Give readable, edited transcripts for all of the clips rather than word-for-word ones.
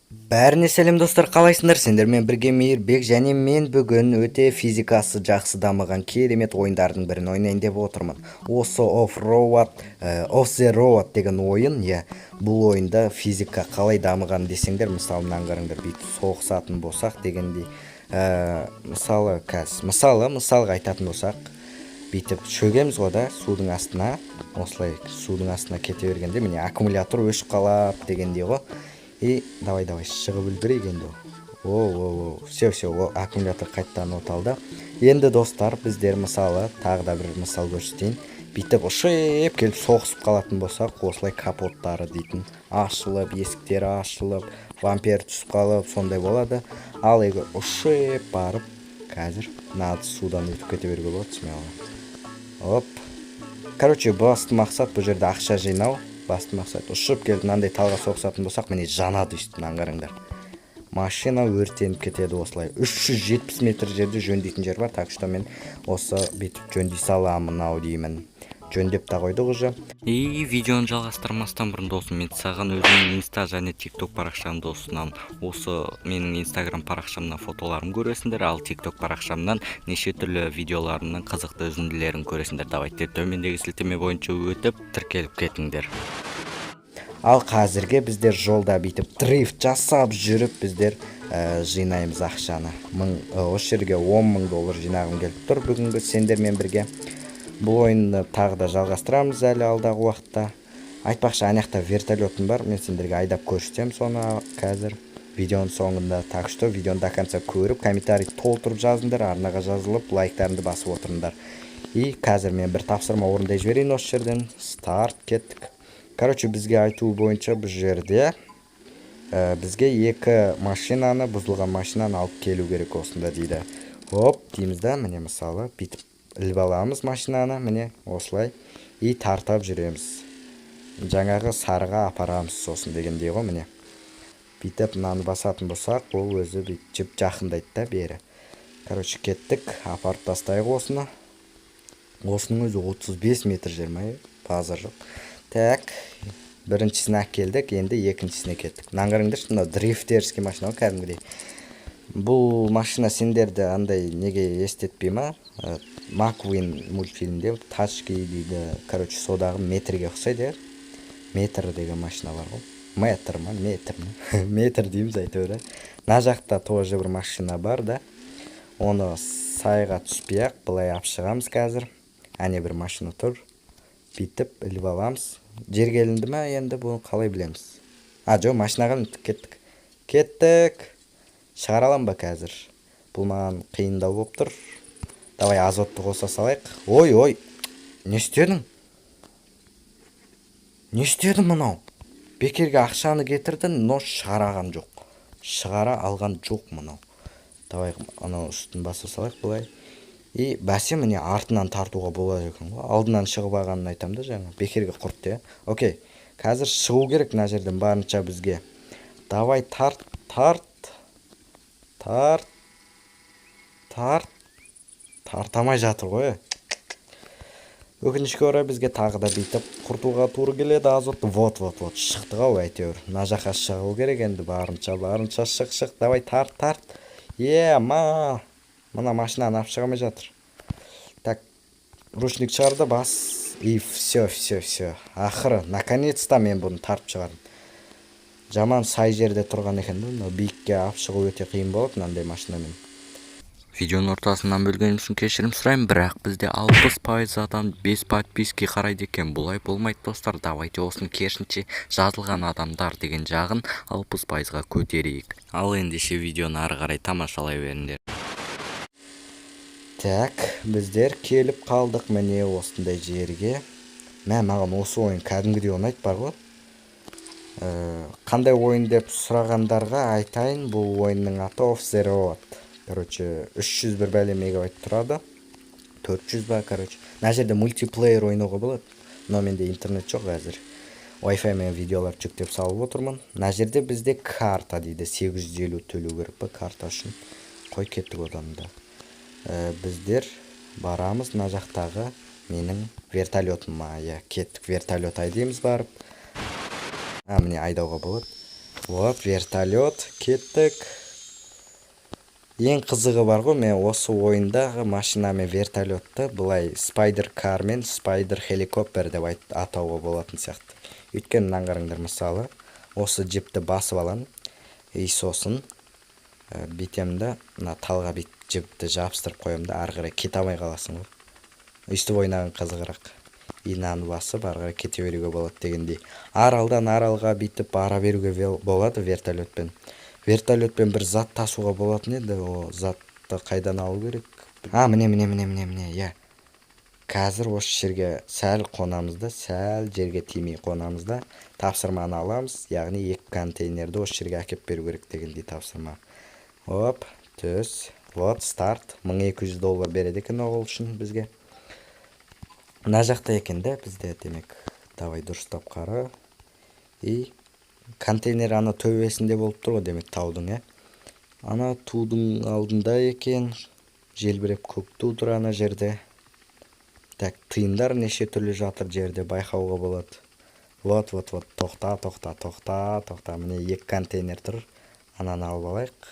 Бәріне сәлем, достар! Қалайсыңдар? Сендермен бірге Мейірбек және мен бүгін өте физикасы жақсы дамыған керемет ойындардың бірін ойнайын деп отырмын. Осы Off the Road деген ойын, иә. Бұл ойында физика қалай дамыған десеңдер, мысалы, мынаны қараңдар, бүйтіп соғысатын болсақ дегендей, мысалы, қазір мысалға айтатын болсақ, бүйтіп шөгеміз ғой да судың астына. Осылай судың астына кете бергенде, міне, аккумулятор өшіп қалады дегендей ғой. И давай, давай, шығып үлгерейік енді. О, о, о, все, все, аккумулятор қайтадан оталды. Енді, достар, біздер, мысалы, тағы да бір мысал көрсетейін. Бүйтіп ұшып келіп соғысып қалатын болсақ, осылай капоттары дейтін ашылып, есіктері ашылып, бампер түсіп қалып, сондай болады. Ал егер ұшып барып, қазір мына судан өтіп кете беруге болады смело. Оп, короче, басты мақсат бұл жерде ақша жинау. Басты мақсат, ұшып келіп мынандай талға соғысатын болсақ, міне, жанады өйстіп. Мынаны қараңдар, машина өртеніп кетеді. Осылай 370 метр жерде жөндейтін жер бар, так что мен осы бүйтіп жөндей саламын ау деймін. Жөндеп та қойдық уже. И видеоны жалғастырмастан бұрын, досым, мен саған өзімнің инста және тикток парақшамды ұсынамын. Осы менің Инстаграм парақшамнан фотоларым көресіңдер, ал Тикток парақшамнан неше түрлі видеоларымның қызықты үзінділерін көресіңдер. Давайте, төмендегі сілтеме бойынша өтіп, тіркеліп кетіңдер. Ал қазірге біздер жолда бүйтіп дрифт жасап жүріп, біздер жинаймыз ақшаны. Осы жерге 10 мың доллар жинағым келіп тұр бүгінгі сендермен бірге. Бұл ойынды тағы да жалғастырамыз әлі алдағы уақытта. Айтпақшы, ана жақта вертолетім бар, мен сендерге айдап көрсетемін соны қазір видеоның соңында. Так что видеоны до конца көріп, комментарий толтырып жазыңдар, арнаға жазылып, лайктарыңды басып отырыңдар. И қазір мен бір тапсырма орындай жіберейін осы жерден. Старт, кеттік. Короче, бізге айтуы бойынша, бұл жерде бізге екі машинаны, бұзылған машинаны алып келу керек осында дейді. Оп дейміз да, міне, мысалы, бүйтіп іліп аламыз машинаны, міне, осылай, и тартап жүреміз, жаңағы сарыға апарамыз сосын дегендей ғой. Міне, бүйтіп мынаны басатын болсақ, ол өзі бүйтіп жақындайды да бері. Короче, кеттік, апарып тастайық осыны. Осының өзі 35 метр жер ма, базар жоқ. Так, біріншісін әкелдік, енді екіншісіне кеттік. Мынаны қараңдаршы, мынау дрифтерский машина ғой кәдімгідей. Бұл машина сендерді андай неге естетпей ма? Маквин мультфильмде «Тачки» дейді, короче, содағы Метрге ұқсайды, иә. Метр деген машина бар ғой, метр ма, метр ма, метр дейміз әйтеуір. Мына жақта тоже бір машина бар да, оны сайға түспей ақ былай алып шығамыз қазір. Әне, бір машина тұр, бүйтіп іліп аламыз. Жерге ілінді ма енді, бұны қалай білеміз? А, жоқ, машинаға ілінді. Кеттік, кеттік. Шығара аламын ба қазір? Бұл маған қиындау болып тұр. Давай, азотты қоса салайық. Ой, ой, не істедің, не істедің? Мынау бекерге ақшаны кетірді, но шығараған жоқ, шығара алған жоқ мынау. Давай, анау үстін баса салайық былай. И бәсе, міне, артынан тартуға болады екен ғой. Алдынан шығып алғанын айтамын да, жаңа бекерге құртты, иә. Окей, қазір шығу керек мына жерден барынша бізге. Давай, тарт, тарт, тарт, тарт. Тарта алмай жатыр ғой. Өкінішке орай, бізге тағы да бүйтіп құртуға тура келеді азотты. Вот, вот, вот, шықтық ау әйтеуір. Мына жаққа шығу керек енді барынша, барынша. Шық, шық, давай, тарт, тарт. Е, ма, мына машинаны алып шыға алмай жатыр. Так, ручник шығар да бас. И все, все, все, ақыры, наконец то мен бұны тартып шығардым. Жаман сай жерде тұрған екен да, мынау биікке алып шығу өте қиын болады мынандай машинамен. Видеоның ортасынан бөлгенім үшін кешірім сұраймын, бірақ бізде 60% адам без подписки қарайды екен. Бұлай болмайды, достар. Давайте осыны керісінше, жазылған адамдар деген жағын 60%-ға көтерейік. Ал ендеше видеоны ары қарай тамашалай беріңдер. Так, біздер келіп қалдық, міне, осындай жерге. Мә, маған осы ойын кәдімгідей ұнайды бар ғой. Қандай ойын деп сұрағандарға айтайын, бұл ойынның аты Off the Road. Короче, 300 бір бәле мегабайт тұрады, 400 ба. Короче, мына жерде мультиплеер ойнауға болады, но менде интернет жоқ қазір, Wi-Fi мен видеолар жүктеп салып отырмын. Мына жерде бізде карта дейді, 850 төлеу керек па карта үшін? Қой, кеттік одан да. Біздер барамыз мына жақтағы менің вертолетыма, иә. Кеттік, вертолет айдаймыз барып. А, міне, айдауға болады. Вот вертолет, кеттік. Ең қызығы бар ғой, мен осы ойындағы машина мен вертолетті былай spider car мен spider helicopter деп атауға болатын сияқты. Өйткені мынаны қараңдар, мысалы, осы джипті басып аламын и сосын бүйтемін да, мына талға бүйтіп жіпті жабыстырып қоямын да, ары қарай кете алмай қаласың ғой. Өйстіп ойнаған қызығырақ. И мынаны басып, ары қарай кете беруге болады дегендей. Аралдан аралға бүйтіп бара беруге болады вертолетпен. Вертолетпен бір зат тасуға болатын еді. Ол затты қайдан алу керек? А, міне, міне, міне, міне, міне, иә. Қазір осы жерге сәл қонамыз да, сәл жерге тимей қонамыз да, тапсырманы аламыз, яғни екі контейнерді осы жерге әкеліп беру керек дегендей тапсырма. Оп, түс. Вот старт. 1200 доллар береді екен ол үшін бізге. Мына жақта екен да бізде, демек. Давай, дұрыстап қара. И контейнер ана төбесінде болып тұр ғой, демек, таудың, иә, ана тудың алдында екен. Желбіреп көк ту тұр ана жерде. Так, тиындар неше түрлі жатыр жерде, байқауға болады. Вот, вот, вот, тоқта, тоқта, тоқта, тоқта. Міне, екі контейнер тұр. Ананы алып алайық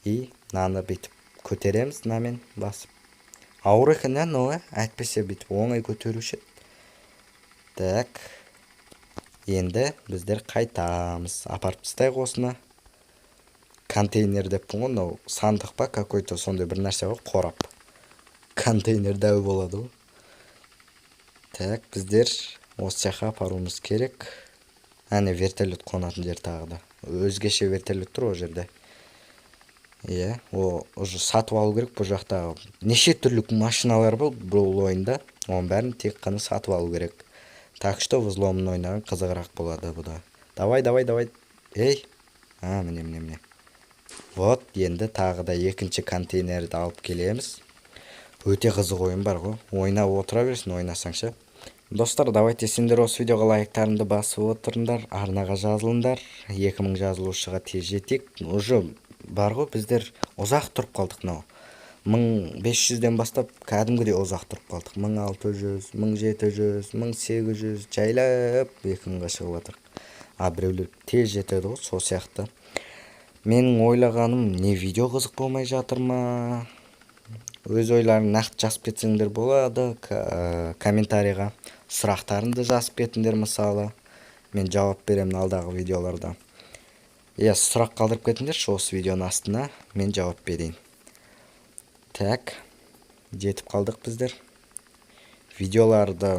и мынаны бүйтіп көтереміз мынамен басып. Ауыр екен, иә, мынау, иә, әйтпесе бүйтіп оңай көтеруші еді. Так, енді біздер қайтамыз, апарып тастайық осыны. Контейнер деппін ғой, мынау сандық па, какой-то сондай бір нәрсе ғой, қорап. Контейнер дәу болады ғой. Так, біздер осы жаққа апаруымыз керек. Әне, вертолет қонатын жер. Тағы да өзгеше вертолет тұр ол жерде, иә. Ол уже сатып алу керек. Бұл жақта неше түрлі машиналар бар бұл ойында, оның бәрін тек қана сатып алу керек. Так что взломын ойнаған қызығырақ болады бұда. Давай, давай, давай, ей! А, міне, міне, міне. Вот, енді тағы да екінші контейнерді алып келеміз. Өте қызық ойын бар ғой, ойнап отыра берсін ойнасаң ше. Достар, давайте сендер осы видеоға лайктарыңды басып отырыңдар, арнаға жазылыңдар. 2000 жазылушыға тез жетейік. Уже бар ғой, біздер ұзақ тұрып қалдық. Мынау 1500-ден бастап кәдімгідей ұзақ тұрып қалдық. 1600, 1700, 1800, жайлап 2000-ға шығып жатырық. А біреулер тез жетеді ғой, сол сияқты. Менің ойлағаным, не видео қызық болмай жатыр ма? Өз ойларың нақты жазып кетсеңдер болады комментарийға. Сұрақтарыңды жазып кетіңдер, мысалы, мен жауап беремін алдағы видеоларда, иә. Сұрақ қалдырып кетіңдерші осы видеоның астына, мен жауап берейін. Так, жетіп қалдық біздер. Видеоларды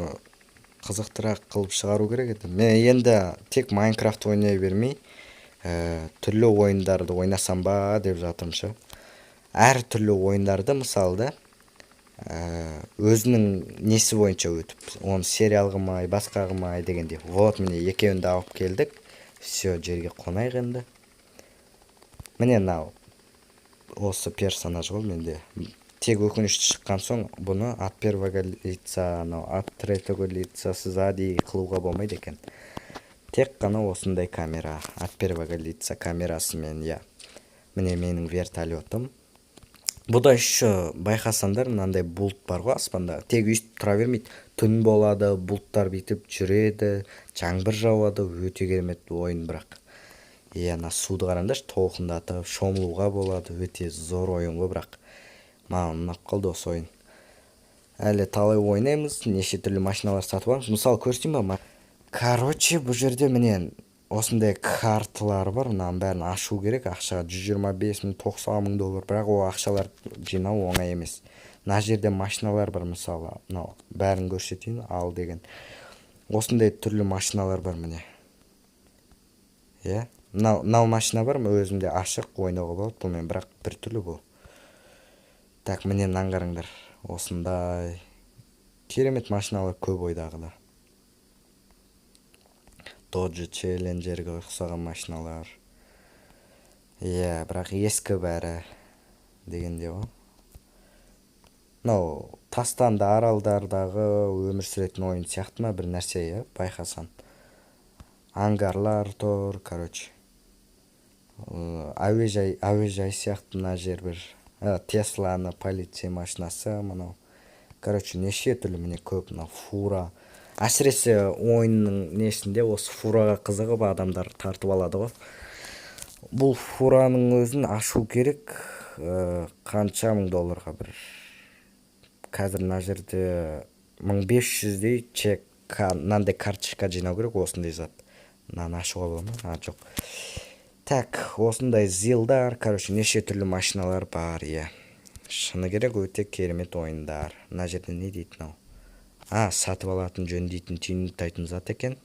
қызықтырақ қылып шығару керек еді. Мен енді тек Майнкрафт ойнай бермей, түрлі ойындарды ойнасам ба деп жатырмын ше. Әр түрлі ойындарды, мысалы да, өзінің несі бойынша өтіп, оны сериал қылмай, басқа қылмай дегендей. Вот, міне, екеуін де алып келдік. Все, жерге қонайық енді. Міне, мынау осы персонаж ғой менде. Тек өкінішті, шыққан соң бұны от первого лица, анау от третьего лица сзади қылуға болмайды екен. Тек қана осындай камера, от первого лица камерасымен, иә. Міне, менің вертолетым. Бұда еще байқасаңдар, мынандай бұлт бар ғой аспанда. Тек өйстіп тұра бермейді, түн болады, бұлттар бүйтіп жүреді, жаңбыр жауады. Өте керемет ойын бірақ, иә. Ана суды қараңдаршы, толқындатып шомылуға болады. Өте зор ойын ғой, бірақ маған ұнап қалды осы ойын. Әлі талай ойнаймыз, неше түрлі машиналар сатып аламыз. Мысалы, көрсетейін ба? Короче, бұл жерде, міне, осындай карталар бар. Мынаның бәрін ашу керек ақшаға: 125 000, 90 000 доллар. Бірақ ол ақшалар жинау оңай емес. Мына жерде машиналар бар, мысалы, мынау, бәрін көрсетейін ал деген. Осындай түрлі машиналар бар, міне, иә. Мынау машина бар өзімде, ашық, ойнауға болады бұнымен, бірақ біртүрлі бұл. Так, міне, мынаны қараңдар, осындай керемет машиналар көп ойдағыда. Dodge Challengerге ұқсаған машиналар, иә, бірақ ескі бәрі дегенде ғой. Мынау тастанды аралдардағы өмір сүретін ойын сияқты ма, бір нәрсе, иә. Байқасаң, ангарлар тұр. Короче, әуежай сияқты мына жер бір. Тесланы, полиция машинасы мынау. Короче, неше түрлі, міне, көп. Мынау фура. Әсіресе ойынның несінде осы фураға қызығып, адамдар тартып алады ғой. Бұл фураның өзін ашу керек. Қанша мың долларға? Бір қазір мына жерде 1500-дей чек, мынандай карточка жинау керек. Осындай зат, мынаны ашуға бола ма? А, жоқ. Так, осындай зилдар, короче, неше түрлі машиналар бар, иә. Шыны керек, өте керемет ойындар. Мына жерде не дейді мынау? А, сатып алатын, жөндейтін, тюнингтайтын зат екен.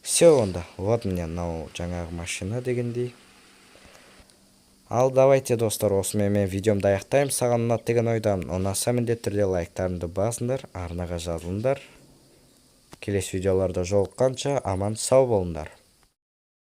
Все онда. Вот, міне, мынау жаңағы машина дегендей. Ал давайте, достар, осымен мен видеомды аяқтаймын. Саған ұнады деген ойдамын. Ұнаса, міндетті түрде лайктарыңды басыңдар, арнаға жазылыңдар. Келесі видеоларда жолыққанша, аман сау болыңдар.